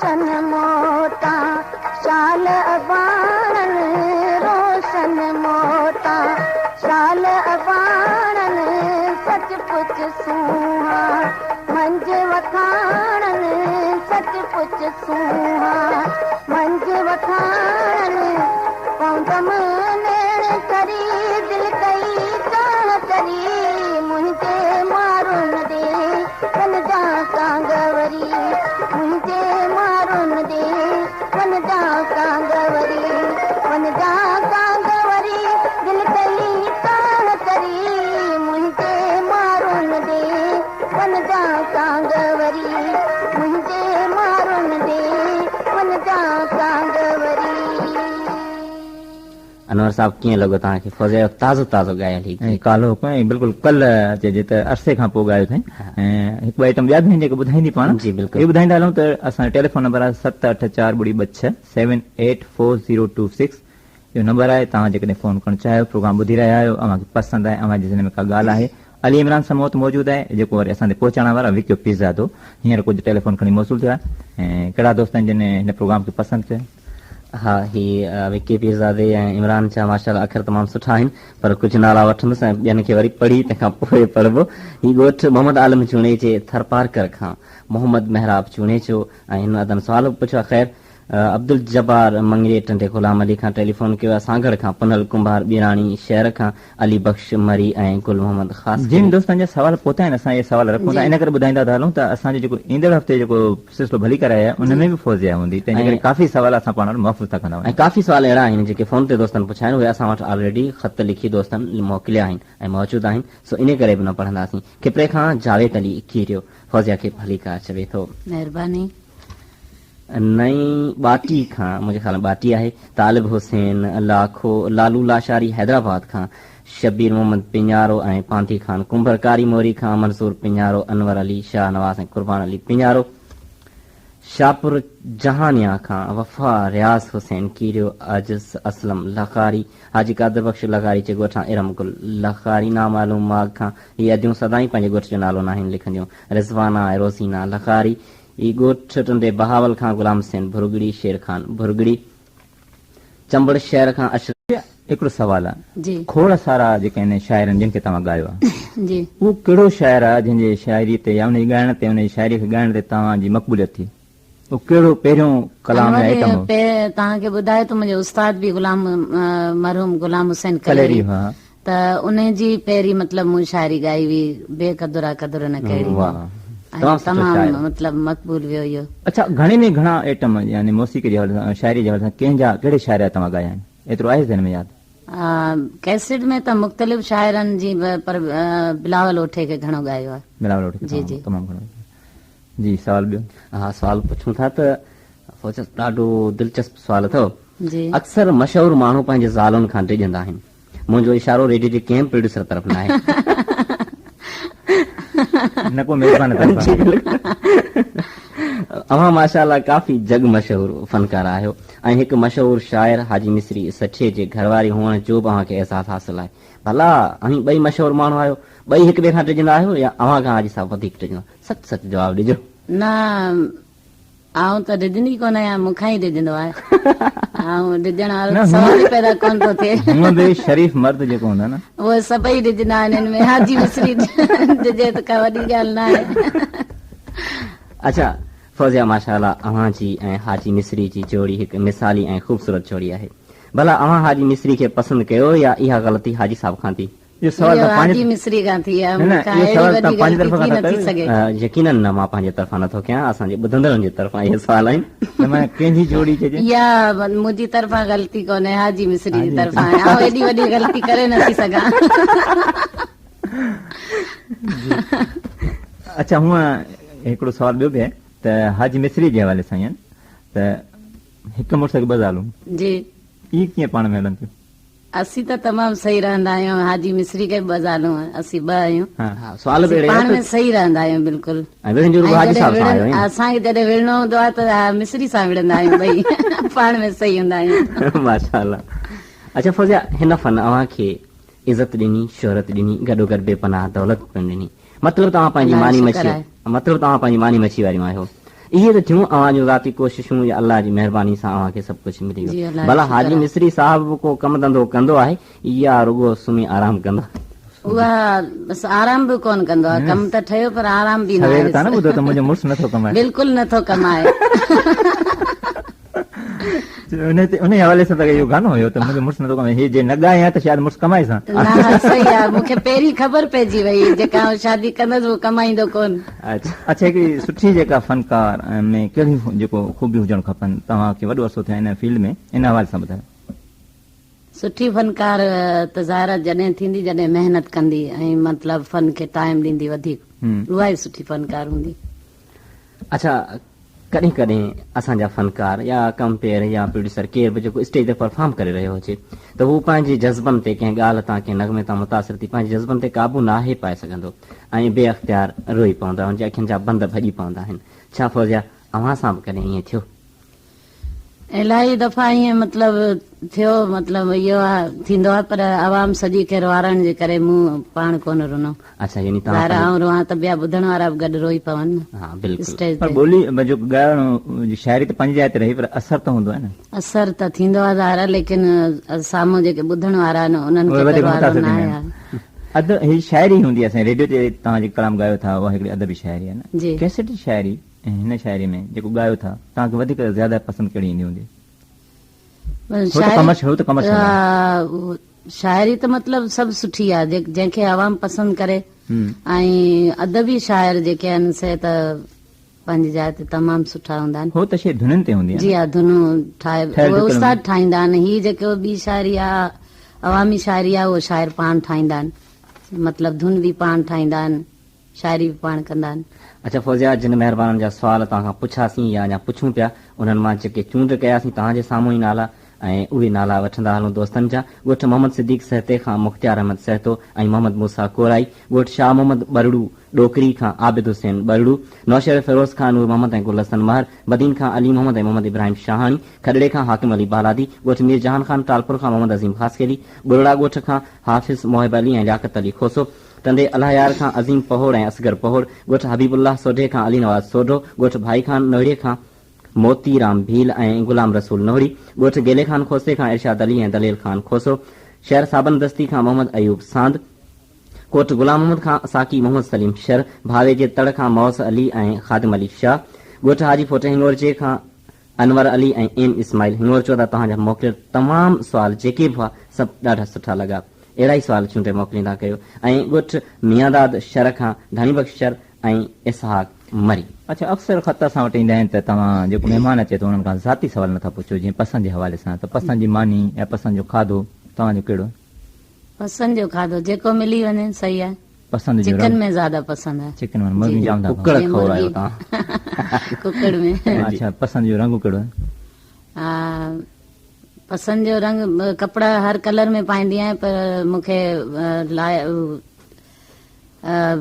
روشن موتا شال اباڻن روشن موتا شال اباڻن سچ پچ سونها منجهه وکاڻن سچ پچ سونها منجهه وکاڻن پوندم نيڻ ٺري دل ڪئي چاهه چري منهنجي مارن ڏي وڃجان ڪانگ وري منهنجي مارن ڏي وڃجان ڪانگ وري وڃجان ڪانگ وري دل ڪئي چاهه چري منهنجي مارن ڏي وڃجان ڪانگ وري منهنجي مارن ڏي وڃجان ڪانگ وري. انور صاحب ڪيئن لڳو توهان کي فوزيه جو تازو تازو ڳايل هي گيت. ڪالهوڪو ۽ بلڪل ڪلهه چئجي ته عرصي کان پوء ڳايو اٿائين ۽ هڪ ٻه آئٽم ٻيا به آهن جيڪي ٻڌائيندي پاڻ جي بلڪل. اهو ٻڌائيندا هلون ته اسان جو ٽيليفون نمبر آهي ست اٺ چار ٻڙي ٻه ڇهه seven eight four zero two six اهو نمبر آهي توهان جيڪڏهن فون ڪرڻ چاهيو پروگرام ٻڌي رهيا آهيو اوهان کي پسند آهي اوهان جي ذهن ۾ ڪا ڳالهه آهي علي عمران سموت موجود آهي جيڪو وري اسان تي پهچائڻ وارا وڪيو پيرزادو هينئر ڪجهه ٽيليفون کڻي موصول ٿيو آهي ۽ ڪهڙا دوست آهن جن هن پروگرام کي پسند ڪيو. ها هي وڪي پيرزادي ۽ عمران شاهه ماشاءالله اکر تمام سٺا آهن پر ڪجهه نالا وٺندس ۽ ٻين کي وري پڙهي تنهن کان پوء پڙهبو. هي ڳوٺ محمد عالم جوڻيجي ٿرپارڪر کان محمد محراب جوڻيجو ۽ هن ادن سوال به پڇيو آهي خير عبدالجبار مڱريي ٽنڊي غلام علي کان ٽيليفون ڪيو آهي سانگهڙ کان پنهل ڪنڀار ٻيراڻي شهر کان علي بخش مري ۽ گل محمد خاصخيلي. جن دوستن جا سوال پهتا آهن اسان اهي سوال رکون ٿا ان ڪري ٻڌائيندا ٿا هلون ته اسان جو جيڪو ايندڙ هفتي جيڪو سلسلو ڀلي ڪرائي آهي ان ۾ به فوزيه هوندي تنهن جي ڪري ڪافي سوال اسان پاڻ وٽ محفوظ ٿا ڪندا وڃون. ۽ ڪافي سوال اهڙا آهن جيڪي فون تي دوستن پڇيا آهن اهي اسان وٽ آلريڊي خط لکي دوستن موڪليا آهن ۽ موجود آهن سو انهي ڪري به نه پڙهنداسين. کپري کان جاويد علي کيريو فوزيه کي ڀليڪار چوي ٿو. مهرباني. نئين ٻاٽي کان، منهنجي خيال ۾ ٻاٽي آهي، طالب حسين لاکو، لالو لاشاري حيدرآباد کان، شبير محمد پيڃارو ۽ پانڌي خان ڪنڀر، ڪاري موري کان منصور پيڃارو، انور علي، شاهه نواز ۽ قربان علي پيڃارو، شاهپور جهانيان کان وفا رياض حسين ڪيريو، عاجز اسلم لغاري، حاجي قادر بخش لغاري جي ڳوٺان ارم گل لغاري، نامعلوم ماڳ کان، هي اديون سدائين پنهنجي ڳوٺ جو نالو ناهن لکنديون، رضوانه ۽ روزينا لغاري، هي ڳوٺ ٽنڊي بهاول کان غلام حسين ڀرڳڙي، شير خان ڀرڳڙي، چمبڙ شهر کان اشرف. هڪڙو سوال آ جي. کوڙ سارا جيڪي آهن شاعرن جن کي توهان ڳايو آ جي. اهو ڪهڙو شاعر آ جنهن جي شاعري تي يا ان جي ڳائڻ تي ان جي شاعري کي ڳائڻ تي توهان جي مقبوليت ٿي اهو ڪهڙو پهريون ڪلام يا آئٽم هو؟ انور توهان کي ٻڌايو ته منهنجو استاد به غلام مرحوم غلام حسين ڪليري ها ته انهي جي پهرين مطلب مون شاعري ڳائي هئي بي قدر آ قدر نه ڪهڙي واه ۽ تمام سٺو تمام شاعر. مطلب مقبول ويو اهو. اڇا گهڻي ۾ گهڻا ائٽم يعني موسيقي جي حوالي سان شاعري جي حوالي سان ڪنهن جا ڪهڙي شاعر جا توهان ڳايا آهن ايترو آهي ذهن ۾ ياد؟ ڪيسٽ ۾ ته مختلف شاعرن جي پر بلاول اوٺي کي گهڻو ڳايو آهي. بلاول اوٺي کي جي جي. تمام گهڻو جي سوال ٻيو. ها سوال پڇون ٿا ته فوجا ڏاڍو دلچسپ سوال اٿو. جي. اڪثر مشهور ماڻهو پنهنجي زالن کان ڊڄندا آهن. منهنجو اشارو ريڊيو جي ڪنهن به پروڊيوسر طرف ناهي. نه ڪو ميزبان طرف آهي. اوهان ماشاء الله ڪافي جڳ مشهور فنڪار آهيو ۽ هڪ مشهور شاعر حاجي مصري سٺي جي گهرواري هئڻ جو به اوهان کي اعزاز حاصل آهي. ڀلا اوهين ٻئي مشهور ماڻهو آهيو، ٻئي هڪ ٻئي کان ڊڄندا آهيو يا اوهان کان حاجي صاحب وڌيڪ ڊڄندو آهي؟ سچ سچ جواب ڏجو. نه آئون ته ڊڄندي ڪونه آهيان، مون کان ئي ڊڄندو آهي. آئون ڊڄڻ وارو ته سوال ئي پيدا ڪونه ٿو ٿئي. هونء به شريف مرد جيڪو هوندو آهي نه. اهي سڀئي ڊڄندا آهن، ان ۾ حاجي مصري ڊڄي ته ڪا وڏي ڳالهه نه آهي. اڇا فوزيه ماشاء الله اوهان جي ۽ حاجي مصري جي جوڙي هڪ مثالي ۽ خوبصورت جوڙي آهي. ڀلا اوهان حاجي مصري کي پسند ڪيو يا اها غلطي حاجي صاحب کان ٿي؟ اهو سوال اهو توهان پنهنجي حاجي مصري کان ٿي آهي، نه مون نه کان اهو اهڙي سوال وڏي توهان پنهنجي غلطي طرف ٿي کان ٿا نٿي ڪيو سگهي. يقيناً نه مان پنهنجي طرفان نٿو ڪيان اسان جي ٻڌندڙن جي طرفان اهي سوال آهن. نه معنيٰ ڪنهن جي جوڙي چئجي. اها منهنجي طرفان غلطي ڪونهي حاجي مصري جي حاجي طرفان آهي، آئون ايڏي وڏي غلطي ڪري نٿي سگهان. اڇا هونء هڪڙو سوال ٻيو به آهي ته حاجي مصري جي حوالي سان ئي آهن ته هڪ مڙس کي ٻه زالون جي. اهي ڪيئن پاڻ ۾ هلن ٿيون؟ اسين ته تمام صحيح رهندا آهيون حاجي مصري کي به ٻه زالون اسين ٻه آهيون ها سوال به اسين اهڙي پاڻ آهي ۾ صحيح رهندا آهيون بلڪل ۽ وڙهن جو رڳو ۽ حاجي جڏهن صاحب سان وڙهن آيو آهين اسان کي جڏهن وڙهڻو هوندو آهي ته مصري سان وڙهندا آهيون ٻئي پاڻ ۾ صحيح هوندا آهيون. ماشاء الله اڇا فوزيا هن فن اوهان کي عزت ڏني شهرت ڏني گڏوگڏ بي پناهه دولت پڻ ڏني مطلب ته اوهان پنهنجي الله جو ماني شڪر مڇي آهي. مطلب ته اوهان پنهنجي ماني مڇي واريون آهيو. اهي ته ٿيون اوهان جون ذاتي ڪوششون يا الله جي مهرباني سان اوهان کي سڀ ڪجهه ملي ويو. ڀلا حاجي مصري صاحب به ڪو ڪم ڌنڌو ڪندو آهي يا رڳو سمهي آرام ڪندو آهي؟ اها بس آرام به ڪونه ڪندو آهي. ڪم ته ٺهيو پر آرام به نه آهي. توهان نه ٻڌو ته منهنجو مڙس نٿو ڪمائي. بلڪل نٿو ڪمائي. ان تي انهي حوالي سان ته اهو گانو هيو ته منهنجو مڙس نٿو ڪمائي هي جي نه ڳائي ها ته شايد مڙس ڪمائيس ها. نه صحيح آهي مون کي پهرين خبر پئجي وئي جيڪا آئون شادي ڪندس اهو ڪمائيندو ڪونه. اڇا هڪڙي سٺي جيڪا فنڪار ۾ ڪهڙيون جيڪو خوبيون هجڻ کپن توهان کي وڏو عرصو ٿيو آهي ان فيلڊ ۾ ان حوالي سان ٻڌايو. سٺي فنڪار ته ظاهر آهي جڏهن ٿيندي جڏهن محنت ڪندي ۽ مطلب فن کي ٽائيم ڏيندي وڌيڪ اها ئي سٺي فنڪار هوندي. اڇا ڪڏهن ڪڏهن اسان جا فنڪار يا ڪمپيئر يا پروڊيوسر ڪير به جيڪو اسٽيج تي پرفارم ڪري رهيو هجي ته هو پنهنجي جذبن تي ڪنهن ڳالهه تان ڪنهن نغمي تان متاثر ٿي پنهنجي جذبن تي قابو ناهي پائي سگهندو ۽ بي اختيار روئي پوندو آهي هن جي اکين جا بند ڀڄي پوندا آهن ڇا فوزيا اوهان سان به ڪڏهن ائين ٿيو؟ الاهي دفعا ائين مطلب ٿيو مطلب اهو ٿيندو آهي پر عوام سڄي کي روئارڻ جي ڪري مون پاڻ ڪونه رنو. اڇا يعني توهان ظاهر آئون روئان ته ٻيا ٻڌڻ وارا به گڏ روئي پون نه. ها بلڪل. اسٽيج پر تي. ٻولي جو ڳائڻ جي شاعري ته پنهنجي جاء تي رهي پر اثر ته هوندو آهي نه. اثر ته ٿيندو آهي ظاهر آهي ليڪن سامهون جيڪي ٻڌڻ وارا آهن انهن اهي کي ته وڌيڪ روئارڻو متاثر نه ٿيندا آهي. آهن. اد هي شاعري هوندي آهي سائين ريڊيو تي توهان جيڪو ڪلام ڳايو ٿا اها هڪڙي ادبي شاعري آهي نه. جي. ڪيسٽ جي شاعري ۽ هن شاعري ۾ جيڪو ڳايو ٿا توهان کي وڌيڪ زياده پسند ڪهڙي ايندي هوندي؟ هو ته ڪمرشل هو ته ڪمرشل آهي. شاعري ته مطلب سڀ سٺي آهي جنهن کي عوام پسند ڪري ۽ ادبي شاعر جيڪي آهن سي ته پنهنجي جاء تي تمام سٺا هوندا آهن. هو ته شي ڌنن تي هوندي آهي. جي ها ڌنون ٺاهي اهي استاد ٺاهيندا آهن هي جيڪو ٻي شاعري آهي عوامي شاعري آهي اهو شاعر پاڻ ٺاهيندا آهن مطلب ڌن به پاڻ ٺاهيندا آهن. شاعري به پاڻ ڪندا آهن. اڇا فوزيا جن مهربانن جا سوال توهان کان پڇياسين يا اڃا پڇون پيا انهن مان جيڪي چونڊ ڪياسين توهان جي سامهون ئي نالا ۽ اهي نالا وٺندا هلون دوستن جا ڳوٺ محمد صديق سهتي کان مختيار احمد سهتو ۽ محمد موسيٰ ڪورائي ڳوٺ شاهه محمد ٻرڙو ڏوڪري کان عابد حسين ٻرڙو نوشهروفيروز کان نور محمد ۽ گل حسن مهر بدين کان علي محمد ۽ محمد ابراهيم شاهاڻي کڏڙي کان حاڪم علي بالادي ڳوٺ مير جهان خان ٽالپر کان محمد عظيم خاصخيلي ٻرڙا ڳوٺ کان حافظ محب علي ۽ لياقت علي کوسو ٽنڊي الهيار کان عظيم پهوڙ ۽ اصغر پهوڙ، ڳوٺ حبيب الله سوڍي کان علي نواز سوڍو، ڳوٺ ڀائي خان نوهڙي کان موتي رام ڀيل ۽ غلام رسول نوهڙي، ڳوٺ گيلي خان کوسي کان ارشاد علي ۽ دليل خان کوسو، شهر صابن دستي کان محمد ايوب ساند، ڪوٽ غلام محمد کان ساقي محمد سليم شر، ڀاوي جي تڙ کان موس علي ۽ خادم علي شاهه، ڳوٺ حاجي ڦوٽي هڱورجي کان انور علي ۽ ايم اسماعيل هڱورجو دا توهان جا موڪليل تمام سوال جيڪي به هئا سڀ ڏاڍا سٺا لڳا. اهڙا ئي سوال چونڊي موڪليندا ڪيو ۽ ڳوٺ ميانداد شھر کان ڌڻي بخش شر ۽ اسحاق مري. اڇا اڪثر خط اسان وٽ ايندا آهن ته توهان جيڪو مهمان اچي ٿو انهن کان ذاتي سوال نٿا پڇو جيئن پسند جي حوالي سان ته پسند جي ماني يا پسند جو کاڌو توهان جو ڪهڙو آهي؟ پسند جو کاڌو جيڪو ملي وڃي صحيح آهي. پسند جو رنگ؟ چڪن ۾ زياده پسند آهي. چڪن ۾ مرغي جام ٿا ڪڪڙ کورايو توهان. ڪڪڙ ۾. اڇا پسند جو رنگ ڪهڙو آهي؟ پسند جو رنگ ڪپڙا هر ڪلر ۾ پائيندي آهيان پر مون کي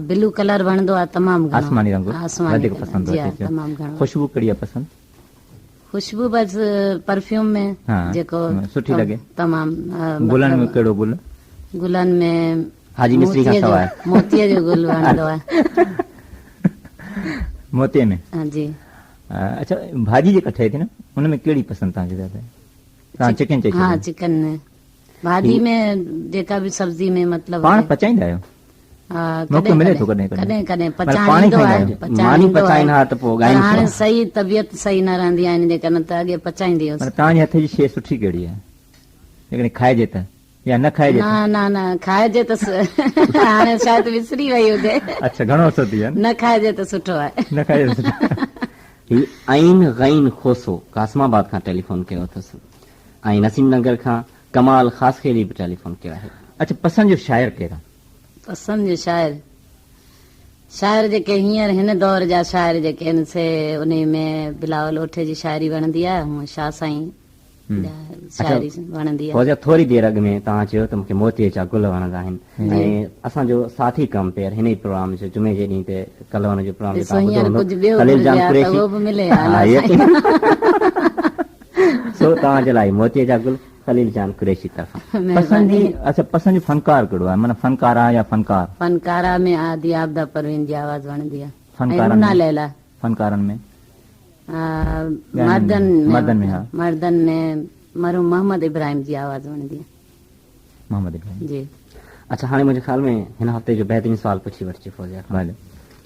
بلو ڪلر وڻندو آهي تمام گهڻو. آسماني رنگ آسماني وڌيڪ پسند جي ها تمام گهڻو. خوشبو ڪهڙي آهي پسند؟ خوشبو بس پرفيوم ۾ جيڪو سٺي لڳي تمام. گلن ۾ ڪهڙو گل؟ گلن ۾ حاجي مصري کان سواء موتيء جو گل وڻندو آهي. موتيء ۾ جي. اڇا ڀاڄي جيڪا ٺهي ٿي نه ان ۾ ڪهڙي پسند توهان کي زياده توهان چڪن چئي ها چڪن ۾ ڀاڄي ۾ جيڪا به سبزي ۾ مطلب پاڻ پچائيندا آهيو؟ ها موقعو ملي ٿو ڪڏهن ڪڏهن ڪڏهن پچائڻ ايندو آهي ماني پچائين ها ته پوء ڳائين هاڻي صحيح طبيعت صحيح نه رهندي آهي ان جي ڪري نه ته اڳي پچائيندي هيس. پر توهان جي هٿ جي شيء سٺي ڪهڙي آهي جيڪڏهن کائجي ته؟ يا نه کائجي ته؟ نه نه نه کائجي ته هاڻي شايد وسري وئي هجي. اڇا گهڻو عرصو ٿي ويو نه کائجي ته سٺو آهي. نه کائجي ته سٺو آهي. هي عين غين کوسو قاسم آباد کان ٽيليفون ڪيو اٿس ۽ نسيم نگر کان ڪمال خاصخيلي به ٽيليفون ڪيو آهي. اڇا پسند جو شاعر ڪير آهي؟ پسند جو شاعر شاعر جيڪي هينئر هن دور جا شاعر جيڪي آهن سي انهي ۾ بلاول اوٺي جي شاعري وڻندي آهي هونء شاهه سائين شاعري وڻندي آهي. فوزيا ٿوري دير اڳ ۾ توهان چيو ته مون کي موتيء جا گل وڻندا آهن ۽ اسان جو ساٿي ڪمپيئر هن ئي پروگرام جو جمعي جي ڏينهن تي ڪلهه ان جو پروگرام ڏسو هينئر ڪجهه ٻيو خليل جان قريشي اهو به ملي ها سو توهان جي لاء موتيء جا گل خليل جان قريشي طرفان. پسند جي اڇا پسند جو فنڪار ڪهڙو آهي معنيٰ فنڪارا يا فنڪار؟ فنڪارا ۾ آدي عابده پروين جي آواز وڻندي آهي ۽ رونا ليليٰ. فنڪارن ۾؟ مردن مردن ۾، ها. مردن ۾ مرحوم محمد ابراهيم جي آواز وڻندي آهي. محمد ابراهيم جي. اڇا هاڻي منهنجي خيال ۾ هن هفتي جو بهترين سوال پڇي وٺجي فوزيا کان. ڀلي.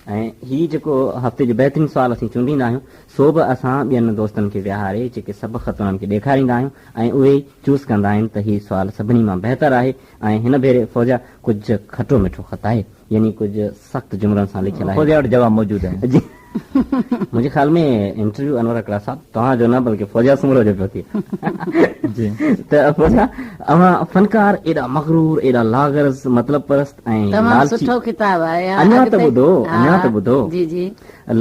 ۽ هي جيڪو هفتي جو بهترين سوال اسين چونڊيندا آهيون سو به اسان ٻين دوستن کي ويهاري جيڪي سڀ خط انهن کي ڏيکاريندا آهيون ۽ اهي ئي چوز ڪندا آهن ته هي سوال سڀني مان بهتر آهي ۽ هن ڀيري فوزيا ڪجهه کٽو مٺو خط آهي يعني ڪجهه سخت جملن سان لکيل آهي. فوزيا وٽ جواب موجود آهي. جي منهنجي خيال ۾ انٽرويو انور هڪڙا صاحب توهان جو نه بلڪه فوزيا سومرو جو پيو ٿئي. جي. ته فوزيا اوهان فنڪار ايڏا مغرور ايڏا لاغرض مطلب پرست ۽ تمام لالچي سٺو خطاب آهي. اڃا ته ٻڌو اڃا ته ٻڌو. جي جي.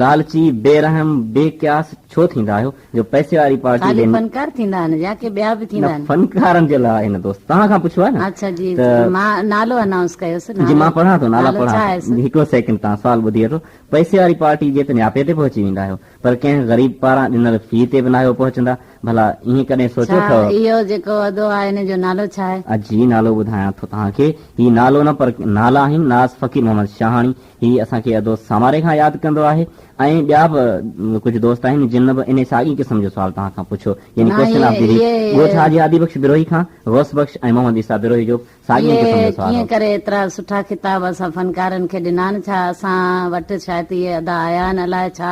لالچي بي رحم بي قياس ڇو ٿيندا آهيو جو پئسي واري پارٽي خالي ڏي فنڪار ٿيندا آهن يا ڪي ٻيا به ٿيندا نه آهن؟ فنڪارن جي لاء هن دوست توهان کان پڇيو آهي نه اڇا جي ته مان نالو انائونس ڪيوس جي مان پڙهان ٿو نالا نالو ڇا پڙهان آهيس؟ ٿو هڪڙو سيڪنڊ توهان سوال ٻڌي وٺو پئسي واري پارٽي جي ته نياپي تي پهچي ويندا آهيو پر ڪنهن غريب پاران ڏنل في تي به ناهيو پهچندا ڀلا ائين ڪڏهن سوچيو ڇا اٿو؟ اهو جيڪو ادو آهي ان جو نالو ڇا آهي؟ جي نالو ٻڌايان ٿو توهان کي هي نالو نه پر نالا آهن ناز فقير محمد شاهاڻي هي اسان کي ادو ساماري کان ياد ڪندو آهي ۽ ٻيا به ڪجهه دوست آهن جن به انهي ساڳي قسم جو سوال توهان کان پڇيو يعني نه ڪوئسچن آف the اهي ويڪ اهي ڳوٺ حاجي هادي بخش بروهي کان غوث بخش ۽ محمد عيسيٰ بروهي جو به ساڳي قسم اهي جو سوال ڪيئن هو. ڪري ايترا سٺا خطاب اسان فنڪارن کي ڏنا آهن ڇا اسان وٽ شايد اهي ادا آيا آهن الائي ڇا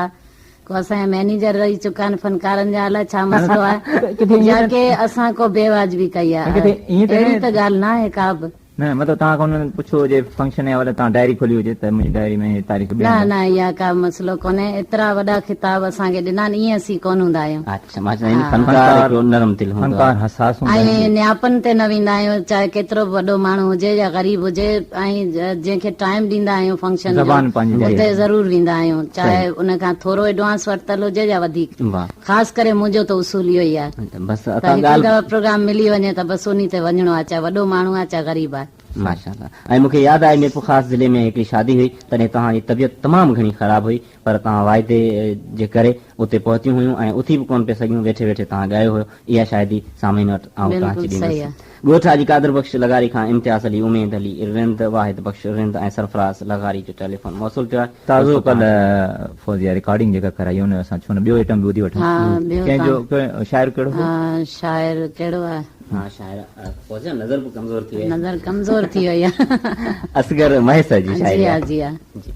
ڪو اسان جا مئنيجر رهي چڪا آهن فنڪارن جا الائي ڇا مسئلو آهي ڪٿي يا ائين ته ڪي اسان ڪو بي واجبي ڪئي آهي ڪٿي ائين ته اهڙي ته ڳالهه ناهي ڪا به. نه مطلب توهان کان انهن پڇيو هجي فنڪشن جي حوالي توهان ڊائري کولي هجي ته منهنجي ڊائري ۾ هي تاريخ ٻين نه نه اها ڪا مسئلو ڪونهي ايترا وڏا خطاب اسان کي ڏنا آهن ائين اسين ڪونه هوندا آهيون. اڇا مان چوان يعني فنڪار هڪڙو نرم دل هوندو فنڪار آهي. حساس هوندا ۽ آهن. نياپن تي نه ويندا آهيون چاهي ڪيترو به وڏو ماڻهو هجي يا غريب هجي ۽ جنهن کي ٽائيم ڏيندا آهيون فنڪشن جو زبان پنهنجي اتي ضرور ويندا آهيون چاهي صحيح. ان کان ٿورو ايڊوانس ورتل هجي يا وڌيڪ. واھ. خاص ڪري منهنجو ته اصول اهو ئي آهي بس ته اتان هڪ ڳالهه دفعو پروگرام ملي وڃي ته بس انهي تي وڃڻو آهي چاهي وڏو ماڻهو آهي چاهي غريب آهي. ماشاءالله ۽ مون کي ياد آهي ميرپورخاص ضلعي ۾ هڪڙي شادي هئي تڏهن توهان جي طبيعت تمام گهڻي خراب هئي پر توهان واعدي جي ڪري اتي پهتيون هيون ۽ اٿي به ڪونه پئي سگهيون ويٺي ويٺي توهان ڳايو هيو اها شاهدي سامعين وٽ آئون توهان کي بلڪل صحيح ڏيندس. آهي. ڳوٺ حاجي قادر بخش لغاري کان امتياز علي، اميد علي رند، واحد بخش رند ۽ سرفراز لغاري جو ٽيليفون موصول ٿيو آهي. تازو دوستو توهان ڪلهه فوزيا رڪارڊنگ جيڪا ڪرائي ان اسان ڇو نه ٻيو آئٽم به ٻڌي وٺون. ها ٻيو ڪنهن جو تان شاعر ڪهڙو هو؟ ها شاعر ڪهڙو آهي؟ ها شاعر فوزيا نظر به ڪمزور ٿي وئي. نظر ڪمزور ٿي وئي آهي. اصغر مهيسر جي شاعري جي ها آهي. جي ها. جي.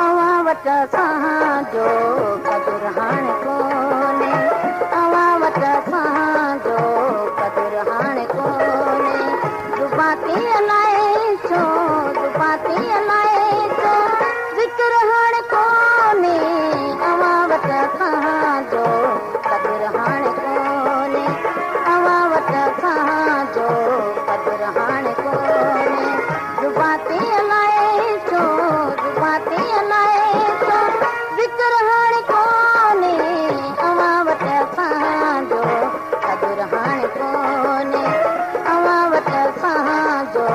اوهان وٽ اسان جو قدر هاڻ ڪونهي اوهان وٽ اسان جو قدر هاڻ ڪونهي زبان تي الائي ڇو زبان تي الائي ڇو ذڪر هاڻ ڪونهي اوهان وٽ اسان جو قدر هاڻ ڪونهي اوهان وٽ اسان جو قدر هاڻ ڪونهي زبان تي الائي ڇو زبان تي الائي ڇو ذڪر هاڻ ڪونهي اوهان وٽ اسان جو قدر هاڻ ڪونهي اوهان وٽ اسان جو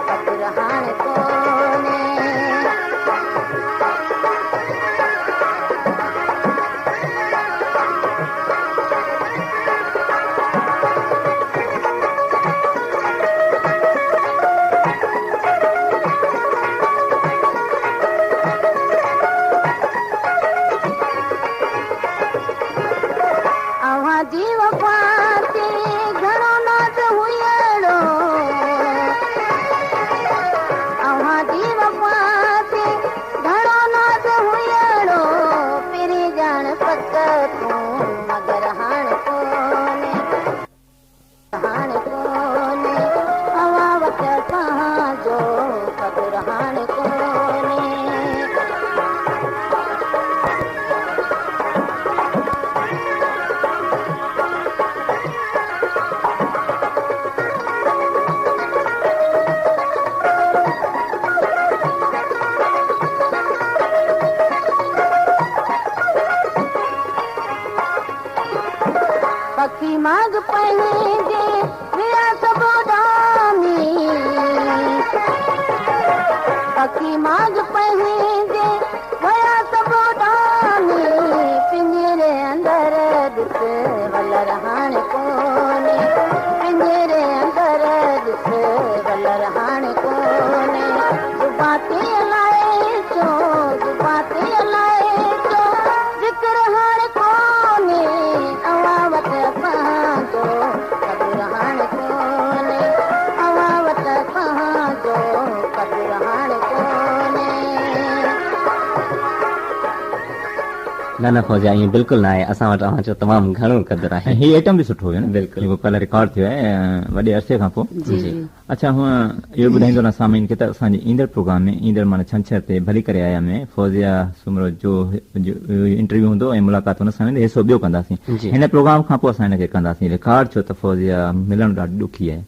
قدر هاڻ ڪونهي. اوهان جي وفا تي گهڻو ناز هئڙو اوهان جي وفا تي گهڻو ناز هئڙو پرين ڄاڻ پڪ تون مگر هاڻ ڪونهي هاڻ ڪونهي اوهان وٽ اسان جو قدر هاڻ ڪونهي. پکي ماڳ پنهنجي ويا سڀ اڏامي. پکي ماڳ پنهنجي ويا سڀ اڏامي، پڃري اندر ڏس ولر هاڻي ڪونهي، پڃري اندر ڏس ولر هاڻي ڪونهي. زبان تي الائي ڇو، زبان تي الائي ڇو ذڪر هاڻي ڪونهي، اوهان وٽ اسان جو قدر هاڻي ڪونهي، اوهان وٽ اسان جو قدر هاڻي ڪونهي. نه نه فوزيا ائين بلڪل نه آهي، اسان وٽ اوهان جو تمام گهڻو قدر آهي. ۽ هي آئٽم به سٺو هيو نه؟ بلڪل. جيڪو ڪلهه رڪارڊ ٿيو آهي وڏي عرصي کان پوء. جي جي. اڇا هونء اهو ٻڌائيندو هلان سامعين کي ته اسان جي ايندڙ پروگرام ۾ ايندڙ معنيٰ ڇنڇر تي ڀلي ڪري آيا ۾ فوزيا سومرو جو انٽرويو هوندو ۽ ملاقات هن سان ويندي حصو ٻيو ڪنداسين. هن پروگرام کان پوء اسان هن کي ڪنداسين رڪارڊ ڇو ته فوزيا ملڻ ڏاڍي ڏکي آهي.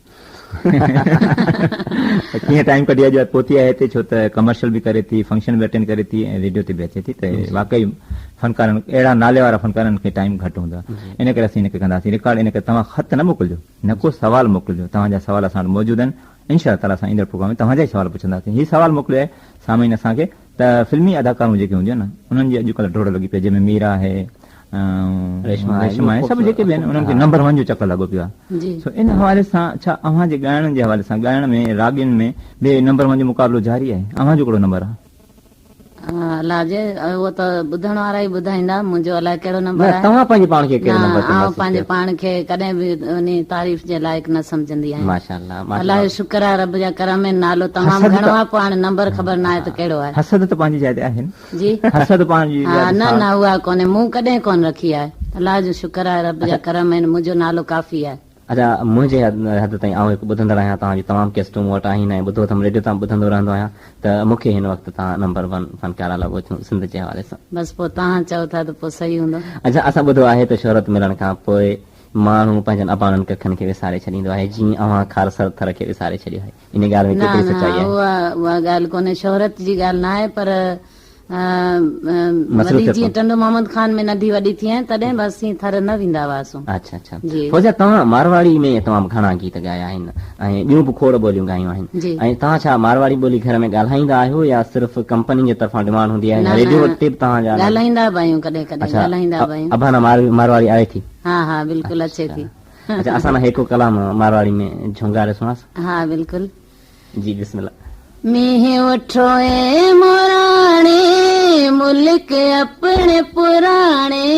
ڪيئن ٽائيم ڪڍي اڄ پهتي آهي هتي ڇو ته ڪمرشل به ڪري ٿي فنڪشن به اٽينڊ ڪري ٿي ۽ ريڊيو تي به اچي ٿي ته واقعي فنڪارن اهڙا نالي وارا فنڪارن کي ٽائيم گهٽ هوندو آهي ان ڪري اسين هن کي ڪنداسين رڪارڊ ان ڪري توهان خط نه موڪلجو نه ڪو سوال موڪلجو توهان جا سوال اسان وٽ موجود آهن انشاء الله تعالي اسان ايندڙ پروگرام ۾ توهان جا ئي سوال پڇنداسين هي سوال موڪليو آهي سامعين اسان کي ته فلمي اداڪارون جيڪي هونديون آهن نه انهن جي اڄڪلهه ڊوڙ لڳي پئي جنهن ۾ ميرا آهي ريشما آهي ريشما آهي سڀ جيڪي به آهن انهن کي نمبر ون جو چڪر لڳو پيو آهي سو ان حوالي سان ڇا اوهان جي ڳائڻ جي حوالي سان ڳائڻ ۾ راڳين ۾ به نمبر ون جو مقابلو جاري آهي اوهان جو ڪهڙو نمبر آهي؟ الله جي اهو ته ٻڌڻ وارا ئي ٻڌائيندا منهنجو الائي ڪهڙو نمبر نه آهي. توهان پنهنجي پاڻ کي ڪهڙي نه نمبر تي آئون محسوس پنهنجي ڪيو؟ پاڻ کي ڪڏهن به انهي تعريف جي لائق نه سمجهندي آهيان. ماشاءالله الله ماشاءالله. جو شڪر آهي رب جا ڪرم آهن نالو تمام حسد گهڻو ته آهي پوء هاڻي نمبر خبر ناهي ته ڪهڙو آهي. حسد ته پنهنجي جاء تي آهي نه. جي. حسد پنهنجي ها جاء تي نه ساڙ. نه اها ڪونهي مون ڪڏهن ڪونه رکي آهي الله جو شڪر آهي رب جا ڪرم آهن منهنجو نالو ڪافي آهي. اڇا منهنجي حد تائين آئون هڪ ٻڌندڙ آهيان توهان جون تمام ڪيسٽون مون وٽ آهن ۽ ٻڌو اٿم ريڊيو تان به ٻڌندو رهندو آهيان ته مون کي هن وقت توهان نمبر ون فنڪاره لڳو ٿيون سنڌ جي حوالي سان. بس پوء توهان چئو ٿا ته پوء صحيح هوندو. اڇا اسان ٻڌو آهي ته شهرت ملڻ کان پوء ماڻهو پنهنجن اباڻن ڪکن کي وساري ڇڏيندو آهي جيئن اوهان کارسر ٿر کي وساري ڇڏيو آهي. ان ڳالهه ۾ نه ڪيتري نه سچائي آهي؟ اها اها ڳالهه ڪونهي شهرت جي ڳالهه نه آهي پر وڏي مصروفيت جيئن ٽنڊو محمد خان ۾ ننڍي وڏي ٿي آهيان تڏهن به اسين ٿر نه ويندا هئاسون. اڇا اڇا جي. فوزيا توهان مارواڙي ۾ تمام گهڻا گيت ڳايا آهن ۽ ٻيون به کوڙ ٻوليون ڳايون آهن جي. ۽ توهان ڇا مارواڙي ٻولي گهر ۾ ڳالهائيندا آهيو يا صرف ڪمپنين جي طرفان ڊمانڊ هوندي آهي نه يا نه ريڊيو تي به توهان جا ڳالهائيندا به آهيون ڪڏهن ڪڏهن اڇا ڳالهائيندا به آهيون. ابانا مارواڙي آئي ٿي؟ ها ها بلڪل اچي ٿي. اڇا اسان لاء هيڪو ڪلام مارواڙي ۾ جهونگاري سڻاس. ها بلڪل. جي بسم الله. مينهن اٺو اي موراڻي ملڪ اپڻي پراڻي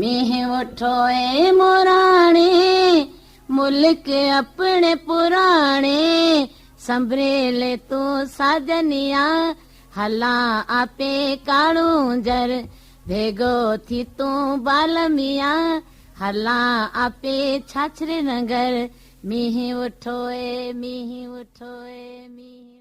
مينهن اٺو اي موراڻي ملڪ اپڻي پراڻي سنڀريلي تون ساجنيا هلان آپي ڪاڙونجهر ڀيڳو ٿي تون بال ميان هلان آپي ڇاڇري ننگر مينهن اٺو اي مينهن اٺو اي مينهن.